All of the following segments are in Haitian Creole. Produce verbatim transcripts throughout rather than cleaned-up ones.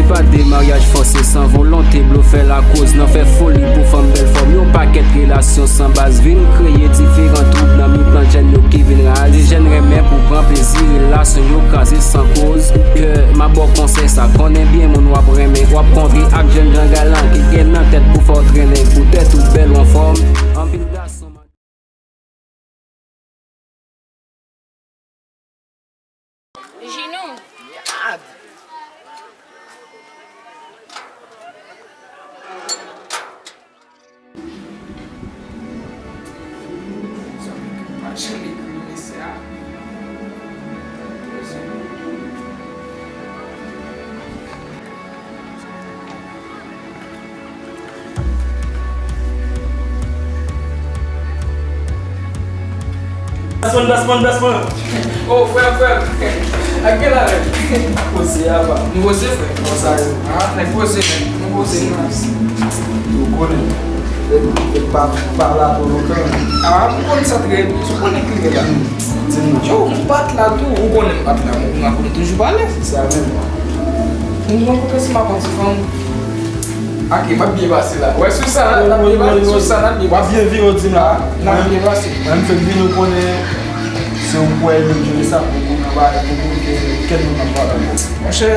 Pa de maryaj fòse san volonte, blofè lakoz nan fè foli pou fanm bèl fòm. Yon pakèt relasyon san baz vin kreye diferan twoub nan mitan jèn yo ki vin raze. Jèn renmen pou pran plezi, relasyon yo kraze san koz. Kè m a ba w konsèy sa, konnen byen moun w ap renmen. W ap kontre ak jèn jan galan ki gen nan tèt pou fè w trennen. Poutèt ou bèl ou anfòm, anpil gason. Jinou. Bless man, bless man, bless man. Oh, frè, frè. Ak gen la menm. Poze a, pa. Nou poze, frè. Kòman sa ye? Ah, nèg poze, menm. Nou poze, nou. Ou konnen. E, e pa, pa la pou lontan. Ah, m konn sa trè byen. Ou konnen kliyè la. Di m non. Yo, m pa t la tou. Ou konnen m pa t la. M, m, m toujou pale. Se sa menm. Nou rankontre sou m ak yon ti fanm. Ok, m ap byen pase la. Wè, sou sa, n ap byen pase. Sou sa, n ap byen pase. W ap byen viv, ou di m la. N ap byen pase. Mwen, m fèk vin, ou konnen, se ou kwè, menm jere sa, pou konnen, ba, pou konnen, kèl moun ap pale ankò. Monchè,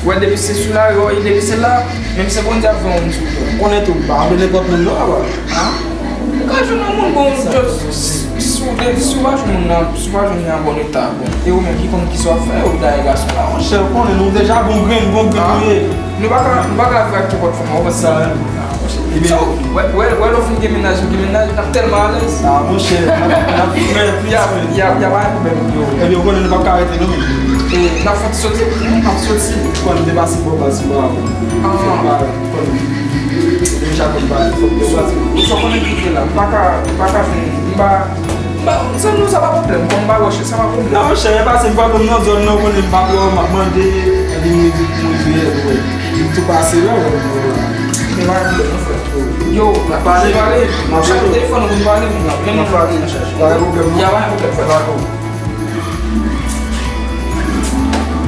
wè, depi se sou lari, wè, depi se la, menm se Bondye ap voye moun sou ou. Ou konnen tou, m pa vle nenpòt moun, non, papa. Ah? Ou ka jwenn yon moun bon, just, si, si w de-, si w pa jwenn moun nan, si w pa jwenn li an bon eta, bon. E ou menm ki konn kisa w ap fè, ou dayè gason la. Monchè, ou konnen nou deja bon grenn, bon grenn nou ye. Nou pa ka, nou pa ka viv ak nenpòt fanm, ou konprann sa? Sa menm. Ebyen, so, wè, wè, wè, lè w fin gen mennaj, ou gen mennaj, n ap tèlman alèz. Ah, monchè, n ap, n ap fè plis, men. Y a, y a, y a pa gen pwoblèm, yo. Ebyen, ou konnen nou p ap ka rete, non, men. E, n ap fè ti soti, n ap soti. Ou konn depase bò baz, bò a, bon. Ah. Fè pa, ou konn. Deja konn pale, fòk yo soti. Ou sa konnen ki fè la, m pa ka, m pa ka fè, m pa, m pa, sa nou, sa pa pwoblèm, kòm m pa wè chè, sa pa pwoblèm. Non, chè, e pase m pran m nan zòn nan, ou konnen m pa twò, m ap mande, epi m di pou mwen, m tou pase la, wè. Gen pa pwoblèm, mon frè. Yo, n ap pale, pale. M ap chache telefòn ou pou n pale, moun nan. Menm nou pale, nan chache. Pa gen pwoblèm, non. Y a pa gen pwoblèm, frè. Dakò.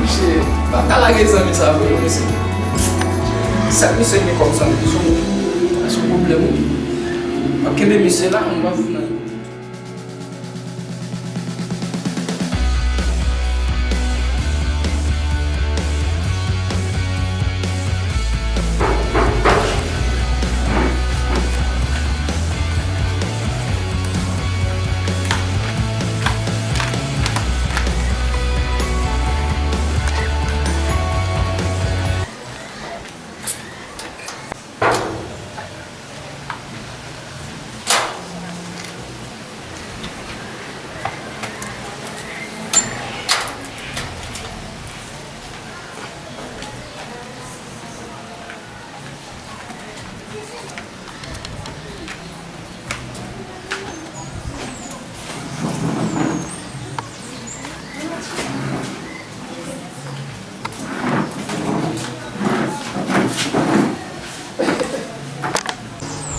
Mesye, pa ka lage zanmi sa vre, non, mesye. Sèt mesye gen kòm zanmi, se yon, se yon pwoblèm, wi. M ap kenbe mesye la, m ap vin nan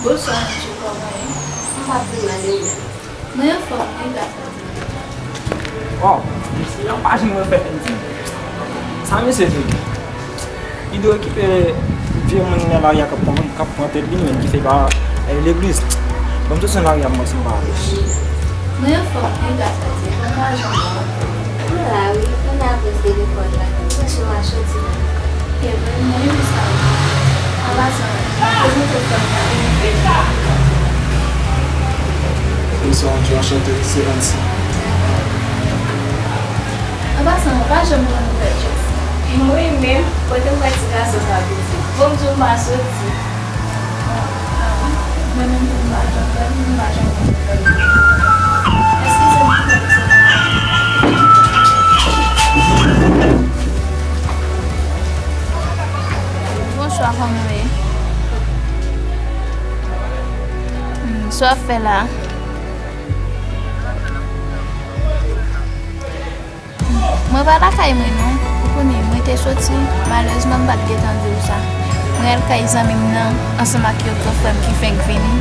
Bonswa, mesye, kòman w ye? M pa pi mal, e ou menm? Mwen anfòm, wi, gras a Dye. Waw, mesye, yon pa janm wè fè penti. Sa mesye vle di? Li dwe okipe vye moun nan lari a k ap pran, k ap pran tèt li, menm ki fè pa al legliz. Ban m soti nan lari a, m wè si m pa rich. Mwen anfòm, wi, gras a Dye. Kòman w ye? Mwen la, wi. Mwen nan apre telefòn la. Mwen sou mach soti. Ke mwen, mwen renmen sa, wi. An pasan, prezante w frè m nan, li fè. Bonswa, anchante, se Ansi. An pasan, ou pa janm ban nou fè chans. Mwen menm, kote m wè ti gason sa pitit? Bon, m di w m pa soti. Mwen menm tou m pa janm fè l, m pa janm konn fè l. Eskize m pou fè l soti. Bonswa, kòman w ye? Hmm, sa w ap fè la? Mwen pa lakay mwen non. Ou konnen, mwen te soti, malerezman m pa t gentan di w sa. Mwen al kay zanmi m nan, ansanm ak yon granfrè m ki fenk vini.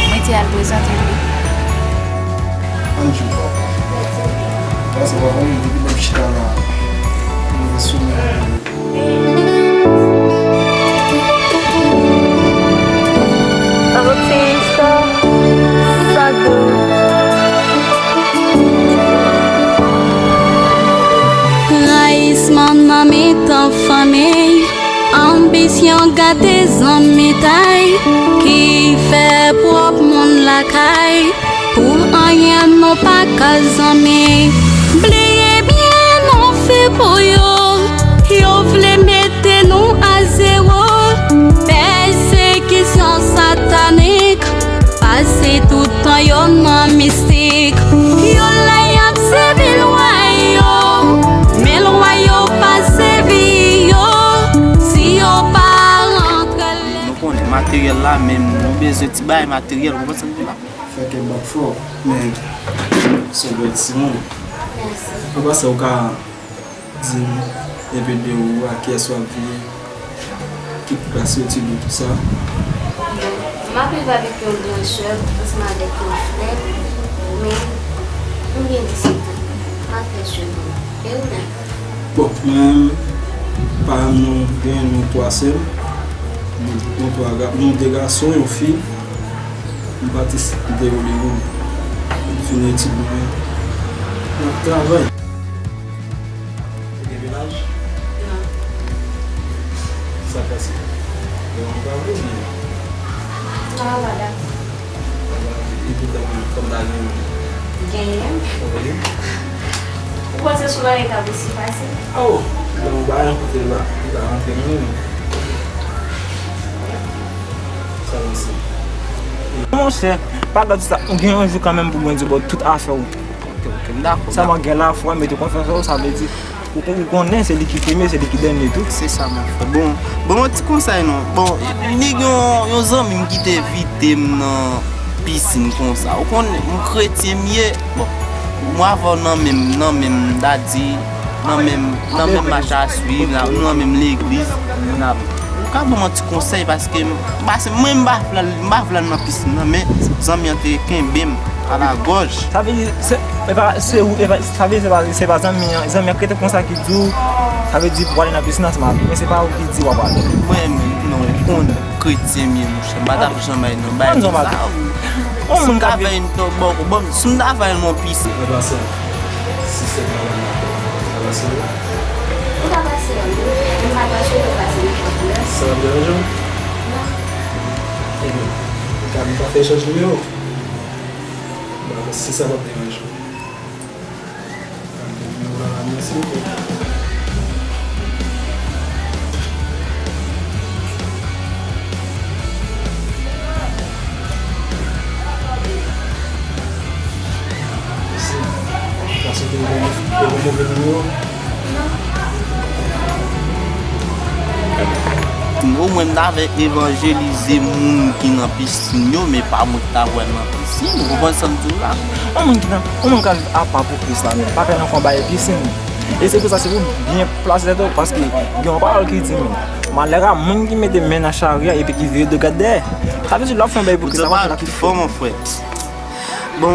Mwen te al prezante li. Ann jwe. Pase w ap wè m depi lè m chita la. Mwen sou mwen. Zanmi, anbisyon gate zanmitay ki fè pwòp moun lakay. Pou anyen nou pa ka zanmi. Bliye byen nou fè pou yo. Yo vle mete nou a zewo. Pèsekisyon satanik. Pase tout tan yo nan mistik. Yo la y ap sèvi lwa yo, men lwa yo pa sèvi yo. Si yo pa rantre lè. Nou konnen materyèl la menm, nou bezwen ti bagay materyèl, ou konprann sa m di la? Fè kè bat fò, men se bèl timoun. Mèsi. An pasan, ou ka di m enpe de ou, a kiyès w ap viv, ki plas yo, ti nou, tout sa. Bon, m ap viv avèk yon gran sè m ansanm avèk yon frè m, men m gen disèt an. M ap fè sè m. E ou menm? Bon, mwen menm, paran m, nou gen nou twa sè m, nou, nou twa ga-, nou de gason, yon fi. M pati s-, m te Hollywood. M fin etid mwen. M ap travay. Ou gen mennaj? Non. Sa pase? Gen yon travay oubyen? Non, madam. Epi tankou fanm ta gen. Genyen. Wi. Ou panse sou lòrèy ta osi fasil? Oh, lè yon bagay kote la, li pa rantre nan men. Sa pase? Monchè, pa gad sa, ou gen yon jou kanmenm pou Bondye ba w tout afè w. Ok, ok, m dakò. Sèlman gen lafwa, mete konfyans nan ou, sa vle di, ou, ou konnen se li ki premye, se li ki dènye tou. Se sa, mon frè. Bon, bon, yon ti konsèy non. Bon, ni gen yon, yon zanmi m ki te envite m nan pisin konsa. Ou konnen, m kretyen m ye. Bon, mwen avè w nan menm, nan menm, m ta di, nan menm, nan menm mach a swiv, nan, nou nan menm legliz. N ap, ou ka ban m yon ti konsèy paske m, paske mwen m pa vle al, m pa vle al nan pisin nan, men zanmi an te kenbe m a la gòj. Sa vle di, se, e pa, se ou, e pa, sa vle di se pa, se pa zanmi an, zanmi an ki te konsa ki di w, sa vle di pou w ale nan pisin ansanm avè l, men se pa ou ki di w ap ale. Mwen, non, ou konn kretyen m ye, monchè, m pa t ap janm al nan bagay konsa. Yon moun ka vin to bò, bon, si m ta fè yon pisin. Mwen panse, si se pa la, mwen panse. Ou ka pase, wi. Ou ka pase, ou pase nenpòt lè. Sa ap deranje w? Non. Ebyen, ou ka vin pa fè echanj nimewo. Bon, si sa p ap deranje w. Mwen la, mèsi bokou. Mèsi. Paske te gen yon move nimewo. Omwen m ta fè evanjelize moun ki nan pisin yo, men pa mwen ki ta voye nan pisin. Ou konprann sa m di w la? Yon moun ki nan, yon moun ka viv apa pou Kris la, men pa pè nan fè yon bagay pisin. E se pou sa, se pou byen plase tèt ou, paske gen yon pawòl ki di, men, malè a moun ki mete men nan chari a epi ki vire do gad dèyè. Sa vle di, lè w ap fè yon bagay pou Kris la, w ap fè l ak tout fò, mon frè. Bon,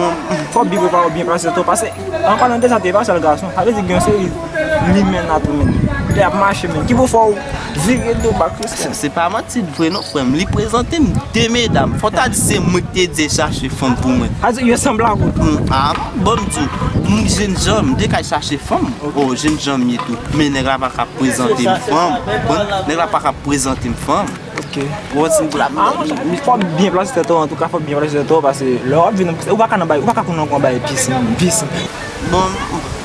fò w byen prepare w, byen plase tèt ou, paske, an palan de sa, te pa sèl gason, sa vle di gen yon seri limen la tou, men. Lè y ap mache, men, ki pou fè w vire do ba Kris la. Se pa manti vre non, frè m. Li prezante m de medam. Fò w ta di se mwen ki te di l chache fanm pou mwen. Sa vle di yo sanble ak ou tou. Mm, ah, bon, m di w, m jennjan, m te ka chache fanm. Oh, jennjan m ye tou. Men nèg la pa ka prezante m fanm. Bon, nèg la pa ka prezante m fanm. Ok. Bon, si m pou la. Ah, monchè, fò w byen plase tèt ou, antouka, fò w byen plase tèt ou, paske lè w ap vin, ou pa ka nan bay, ou pa ka konn nan yon bagay pisin, pisin. Bon,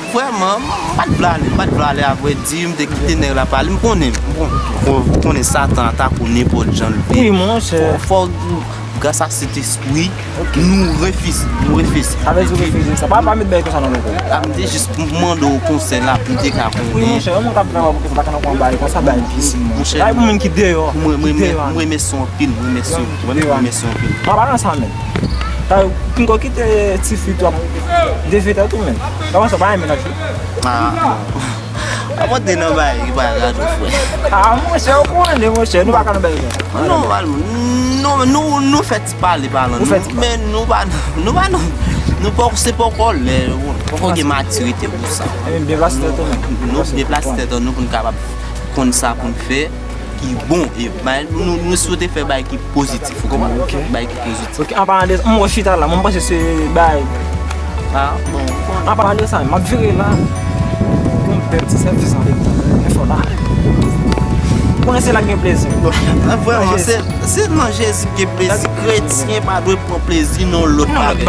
vrèman, m pa t vle ale, m pa t vle ale, a vrè di, m te kite nèg la pale, m konnen, bon, bon, ou konnen Satan atake w nenpòt jan l vle. Wi, monchè. Fò, fò, gras a Sentespri, nou refize, nou refize. Sa vle di w refize sa. Pa, pa met bagay konsa nan men w. A, m te jis mande w konsèy la pou m te ka konnen. Wi, monchè, yon moun k ap travay pou kòb la, pa ka nan yon bagay konsa, bagay pisin, monchè. Bagay pou moun ki deyò, ki deyò. Mwen, mwen, mwen, mwen renmèsye w anpil, mwen renmèsye w, mwen renmèsye w anpil. An palan sa menm. Sa yo, pinga w kite tifi tou ap devye tèt ou menm. Kòman sa, w pa renmen nan fi? Ah. Apote nan bagay ki pa gade w, frè. Ah, monchè, ou konnen, monchè, nou pa ka nan bagay sa. Non, nou, nou, nou fè ti pale, palan. Nou fè ti pale. Men nou pa, nou pa, nou, nou pa, se poko lè, poko gen matirite pou sa. Ebyen, deplase tèt ou menm. Nou deplase tèt nou pou n kapab konn sa pou n fè ki bon. E, bay, nou, nou swete fè bagay ki pozitif, ou konprann? Ok. Bagay ki pozitif. Ok, an palan de, m wè chita la, mwen m panse se bay. Ah, bon. An palan de sa, m ap vire la. Pou m fè ti sèvis avèk ou. Men fò la. Ou konnen se la k gen plezi. Vrèman, se, se nan Jezi k gen plezi. Kretyen pa dwe pran plezi nan lòt bagay.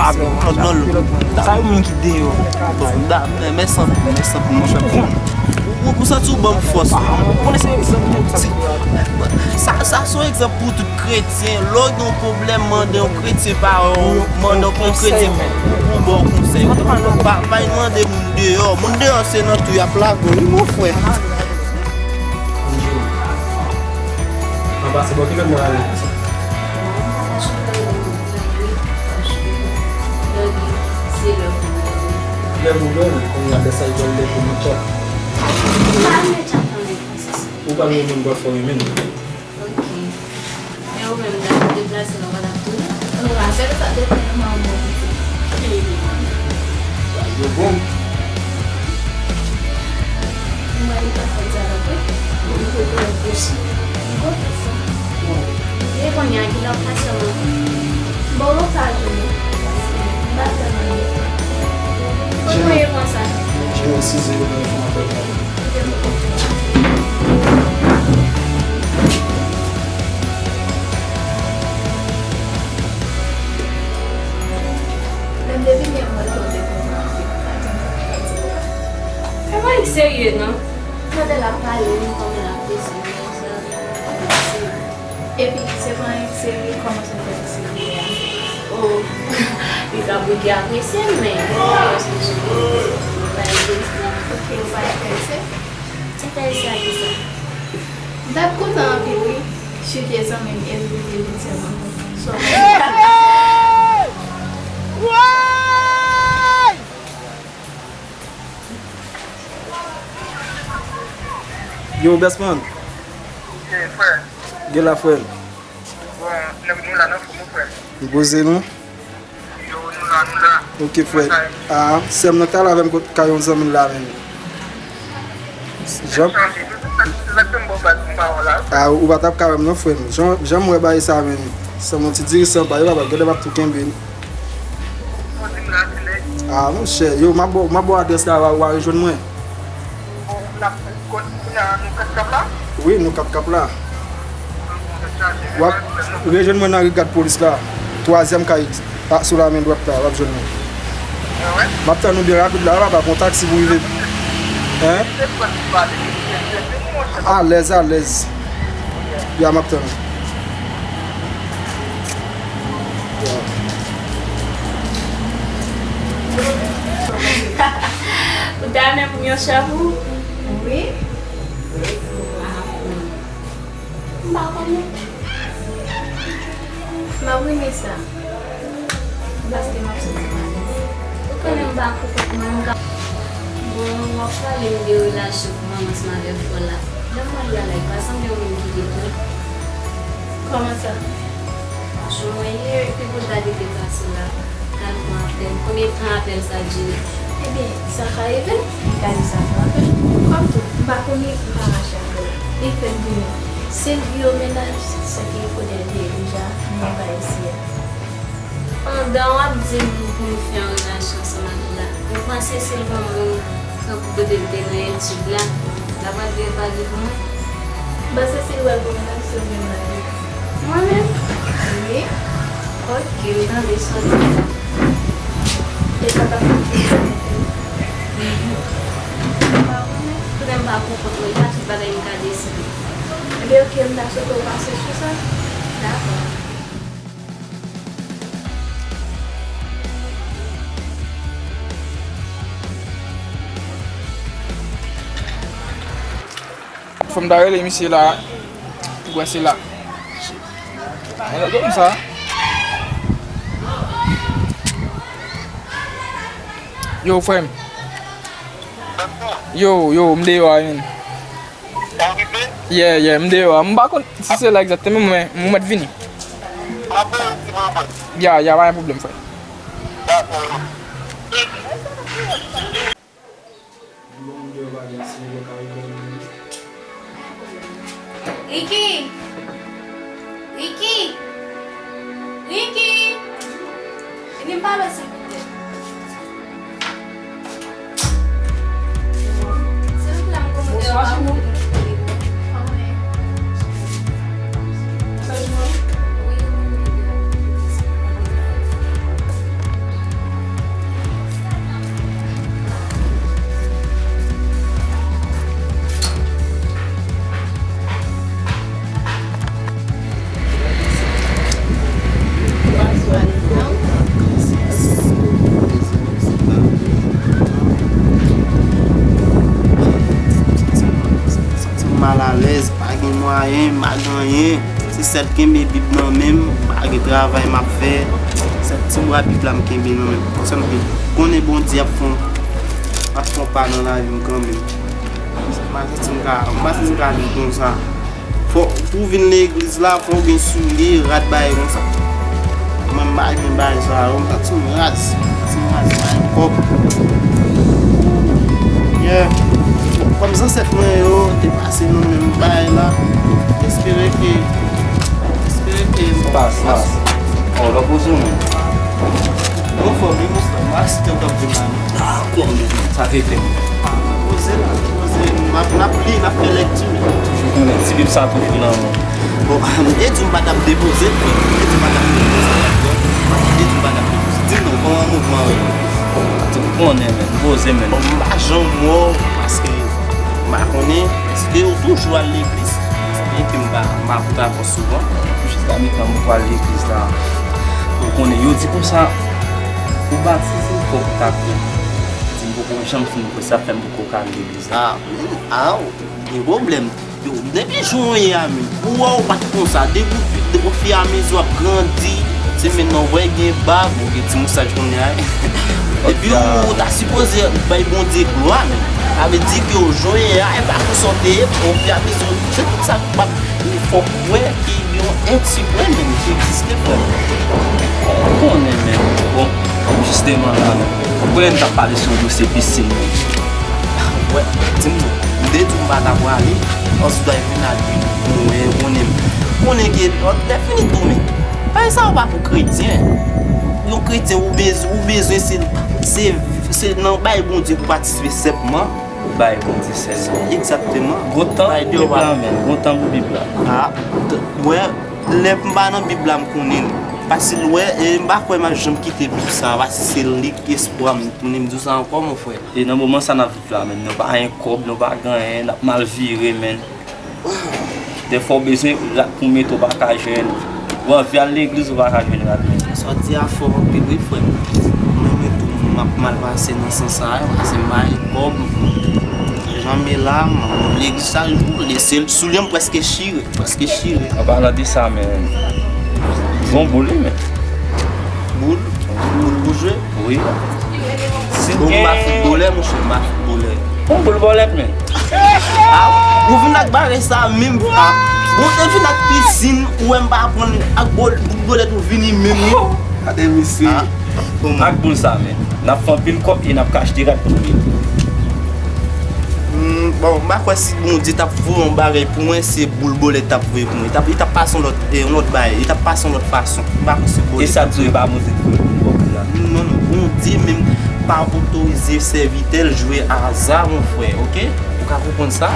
Nan lòt bagay. Sa yo moun ki deyò. Bon, da, men, men santi, men santi, monchè. Ou, ou, ou santi ou ban m fòs. Ou konnen se egzanp. Sa, sa se yon egzanp pou tout kretyen. Lè w gen yon pwoblèm, mande yon kretyen parèy ou, mande yon kretyen pou, pou ba w konsèy. Pa, pa al mande moun deyò. Moun deyò se nan tou y ap lage w, wi, mon frè. An pase bò ki lòt mwen ale konsa? Lè pou dòmi, kounye a lè sa l pral lè pou nou tchap. Ou pa gen moun bòt fò renmen l. Ok. Men ou menm, w t ap deplase la, w pa t ap tounen? Ou rapèl sa depi manman w pitit. Yo bon. Mwen, li pa fè dyalòg, wi. Li kote w pouse. Li kote sa. E kounye a, kilè w pase w? Bon, ou pa jwenn. M pa fè manje. Poukwa w ye konsa? Jwenn size yo nan fon apèl la. Menm depi m wè kote pou m mache, m pa janm ap pèdi. Fè pa serye non. Tande l ap pale, wi, kòman l ap peze men sa. Epi se pa yon seri, kòman se fè se seri a? Oh, li ka bouke apresye m, men èske se pa enterese? Ok, ou pa enterese? Enterese a kisa? M t ap kontan anpil, wi, si w te zanmi m e w te vin sèlman. So, yo, best man. Gen la, frè m. Bon, nou, nou la nan fòm, frè m. Nou poze nou? Yo, nou la, nou la. Ok, frè. Ah, sè m nan k t al avè m kot kay yon zanmi l la, menm. Jan... Ah, ou pa t ap ka wè m non, frè m. Jan, jan m wè bagay sa, menm. Sè m yon ti dirisan, pa yo, papa, gade m ap tou kenbe. Ah, monchè, yo, m ap ba w, m ap ba w adrès la, w a, w a rejwenn mwen. Bon, n ap, kounye a, nou Kat Kap la? Wi, nou Kat Kap la. W ap rejwenn mwen nan Rigad Polis la. Twazyèm kay, a, sou la men dwat la, w ap jwenn mwen. M ap tann ou byen rapid la, papa, pran taksi pou rive. Hein? Alèz, alèz. Ya, m ap tann ou. Ou ta renmen pou m yon chèf ou? Wi. M pa konnen. M ap renmen sa. Paske m ap santi m alèz. Ou konnen m pa pou kont mwen, m ka... Bon, w ap pale m de relasyon pou manman ansanm avèk frè w la. Jan m wè l la la, li pa sanble yon moun ki gen kè. Kòman sa? Jan w wè l ye, epi pou l ta deplase la, gad pran apèl. Konbyen tan apèl sa dire? Ebyen, sa ka rive m, gade sa pran apèl. Kòm tou, m pa konnen, m pa mache apèl la. Li fè m vini. Si l gen yon mennaj, se ke kote l te ye deja, men pa isi a. Pandan w ap di m pou m fè yon relasyon ansanm ak la, ou panse si l gon moun tankou kote l te nan etid la, l ap antre pale pou mwen? M panse si l wè l gon moun, se ou menm l ap di. Mwen menm? Wi. Ok, m tande sa w di la. E sa t ap fè m plezi. M pa konnen, kote m pa konprann mwen, e pa tout bagay m ka deside. Ebyen, ok, m ta swete w pase sou sa. Dakò. Fò m ta rele misye la. Ou wè se la. Mwen lòt konsa. Yo, frè m. Yo, yo, m deyò a, menn. Ou rive? Yeah, yeah, m deyò a. M pa konn si se la egzakteman, men m mèt vini. M ap voye ti mwen. Ya, ya, pa gen pwoblèm, frè. Dakò. Ricky! Ricky! Ricky! Vini pale w, silvouplè. Silvouplè, m kòmande w pa pou nou. Kòman w ye? Anyen, m pa gen anyen. Se sèl kenbe Bib nan men m, m pa gen travay m ap fè. Sèl ti bwa Bib la m kenbe nan men m. Paske m konnen Bondye ap fè yon, ap fè yon pa nan lavi m kanmenm. M pa santi m ka, m pa santi m ka viv konsa. Fò, pou w vin legliz la, fò w gen soulye, rad, bagay konsa. Mwen, m pa renmen bagay sa yo, m santi m raz, m santi m raz, pa gen kòb. Yeah. Kòm zansèt mwen yo te pase nan menm bagay la, espere ke, espere ke. Pas, pas. Oh, lò poze w menm. Anfòm, wi, monchè, m a site w t ap di m la. Ah, bon, sa fè plen. Ah, poze la, poze. N ap, n ap li, n ap fè lèkti. Toujou konnen, ti Bib sa toujou nan men. Bon, e di m pa t ap depoze l, frè. E di m pa t ap depoze l, frè. E di m pa t ap depoze. Di m non, kòman mouvman yo ye? Ou konnen, men, poze, men. Bon, m pa janm wè w, paske m pa konnen, èske ou toujou al legliz? Byenke m pa, m pa fout al fò souvan. Jiska metan m pral legliz la. Ou konnen, yo di konsa, ou batize, fòk ou ta kwè. Di m poko janm fin kwè, sa fè m poko ka al legliz la. Ah, men, ah, gen pwoblèm. Yo, depi jan w ye a menm, ou wè w pa t konsa, depi w, depi w fi a mezi w ap grandi, se menm nan w wè gen bab, ou gen ti moustach kounye a. Epi ou, ou ta sipoze bay Bondye glwa menm. Sa vle di ke w jan w ye a, e pa konsa w te ye, ou fi a mezi w, se tout sa k pap, fòk w wè ke yon èt siprèm menm ki egziste, frè m. Ou konnen menm, bon, jisteman la menm. Ou konnen n t ap pale sou yon dosye pisin menm. Wè, di m non. M te di w m pa ta prale, ansuit w vin ak yon, yon, yon, konnen m. Konnen ke, lè fini tou, men. Bagay sa yo pa pou kretyen. Yon kretyen, ou bez-, ou bezwen, se, se, se nan bay Bondye pou patisipe senpman. Bay Bondye sèlman. Egzakteman. Gon tan pou Bib la, men. Gon tan pou Bib la. Ah, t-, wè, lè m pa nan Bib la, m konnen. Paske l wè, e m pa kwè m ap janm kite Bib sa, paske se li k espwa m. Tounen m di w sa ankò, mon frè. E nan moman sa n ap viv la, menn, nou pa gen kòb, nou pa gen anyen, n ap mal vire, menn. Dèfwa w bezwen rad pou mete, w pa ka jwenn. Ou anvi al legliz, ou pa ka jwenn rad, menn. Sa w di a fò anpil, wi, frè m. Mwen menm tou, m ap mal pase nan sans sa a, paske m pa gen kòb. Jan m ye la, m, legliz chak jou, lè se soulye m prèske chire. Prèske chire. An palan de sa, men, gon boul, wi, men. Boul? Boul pou jwe? Wi. Si bon, m pa foutbolè, monchè, m pa foutbolè. Gon boul bòlèt, men. Ah, ou vin ak bagay sa menm, ah. Ou te vin ak pisin, ou wè m pa pran ak bòl, boul bòlèt ou vini menm, wi. Gade misye. Ah. Ak boul sa, men. N ap fè anpil kòb e n ap ka achte rad pou nou mete. Hmm, bon, m pa kwè si Bondye t ap voye yon bagay pou mwen, se boul bòlèt t ap voye pou mwen. Li t ap, li t ap pase yon lòt, eh, yon lòt bagay. Li t ap pase yon lòt fason. M pa kwè se Bondye. E sa t di w, e pa Bondye ki voye boul bòlèt la? Non, non, Bondye menm pa otorize sèvitè l jwe aza, mon frè, oke? Ou ka konprann sa?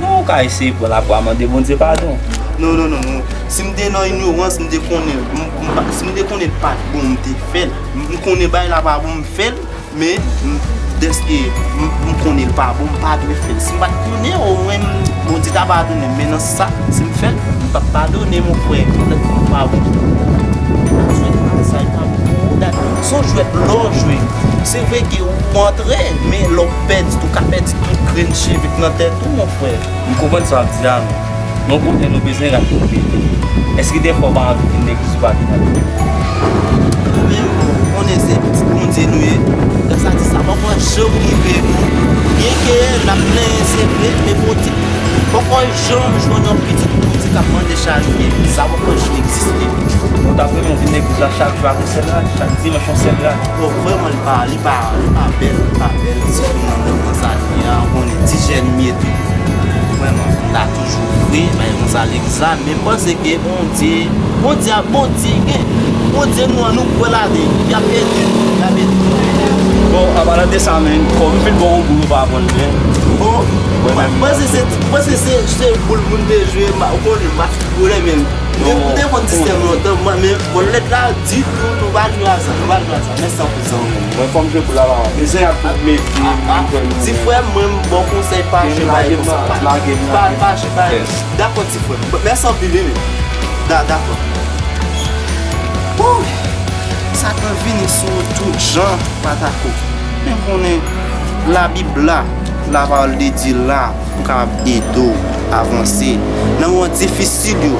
Non, ou ka eseye pran lapwa, mande Bondye padon. Non, non, non, non. Si m te nan inyorans, m te konnen, m, m pa, si m te konnen l pa t bon, m te fè l. M, m konnen bagay la pa bon, m fè l, men m, dèske m, m konnen l pa bon, m pa dwe fè l. Si m pa t konnen, omwen m, Bondye ta padone m. Men nan sa, si m fè l, m p ap padone, mon frè. Poutèt m pa bon. Sa jwèt la, sa e pa bon pou ou, dat. Se yon jwèt lè w jwe. Se vre ke ou antre, men lè w pèdi, tou ka pèdi tout grenn cheve k nan tèt ou, mon frè. M konprann sa w ap di a, men, men w konnen nou bezwen rad pou nou mete. Èske dèfwa w pa anvi vin legliz ou pa vin avè nou? Men ou konnen se pitit Bondye nou ye. Lè sa di sa, poko janm rive nou. Byenke n ap plenyen, se vre, men Bondye poko janm jwenn yon pitit Bondye k ap mande chaj ou byen. Sa poko janm egziste. Ou t ap renmen w vin legliz la chak jou ak yon sèl rad, chak dimanch yon sèl rad? Bon, vrèman, li pa, li pa, li pa bèl, li pa bèl, sitou nan moman sa nou ye a, ou konnen ti jèn m ye tou. Vrèman, m ta toujou vre, bagay konsa legliz la, men m panse ke Bondye, Bondye a, Bondye gen, Bondye nou an, nou kwè ladan l, y ap ede nou, y ap ede nou. Bon, an palan de sa, men, kòm m fin ba w yon boul ou pa pran l byen. Bon, mwen menm, mwen se, se, mwen se, se, se boul moun te jwe, m pa, ou konnen, m pa foutbolè, men. Ou te, ou te konn sistèm lontan, mwen, men bòlèt la, ditou, nou pa jwe a sa, nou pa jwe a sa. Mèsi anpil, zanmi. Mwen, fò m jwe boul la, pa mwen. Mezanmi ap tout mete, ah, ah, mwen, ti frè m, mwen, m ba w konsèy, pa jwe bagay konsa. Pa, pa, pa jwe bagay. Dakò, ti frè m. Mèsi anpil, wi, men. Da-, dakò. Wouy! Satan vini sou ou tout jan, patako. Men konnen, Labib la, Lapawòl de Dye la pou kapab ede w avanse nan moman difisil yo.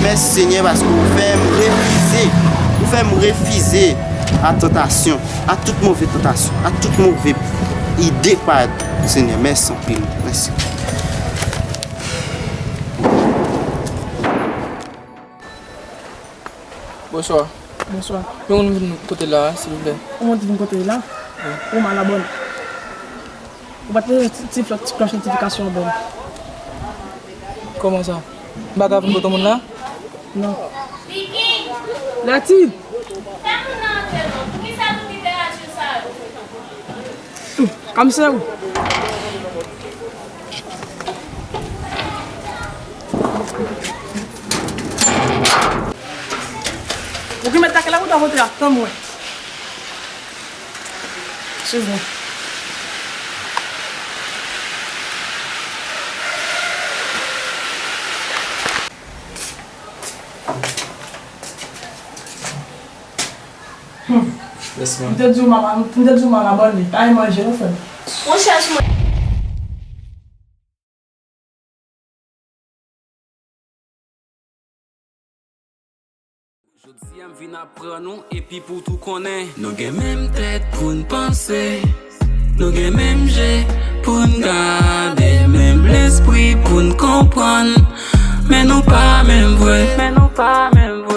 Mèsi Senyè, paske ou fè m refize, ou fè m refize a tantasyon, a tout move tantasyon, a tout move ide k parèt. Senyè, mèsi anpil. Mèsi. Bonswa. Bonswa. Yon moun vin kote la, silvouplè. Yon moun vin kote la? Wi. Ou mal abòne. Ou pa t leve ti, ti flòt, ti klòch notifikasyon an ban m? Kòman sa? M pa ka vin kote moun la? Non. Lèti! Fè moun nan antre non. Poukisa tout literati sa yo? Kòm se ou. Ou ki mèt lakay la, ou ta vote a, tann mwen. Swiv mwen. Hmm. Yes, ma'am. M te di w m ap, m te di w m al abòne. Pa al manje non, frè m. Ou chèche mwen. Jodi a m vin aprann ou, epi pou w tou konnen. Nou gen menm tèt pou n panse. Nou gen menm je pou n gade, menm lespri pou n konprann. Men nou pa menm vre. Men nou pa menm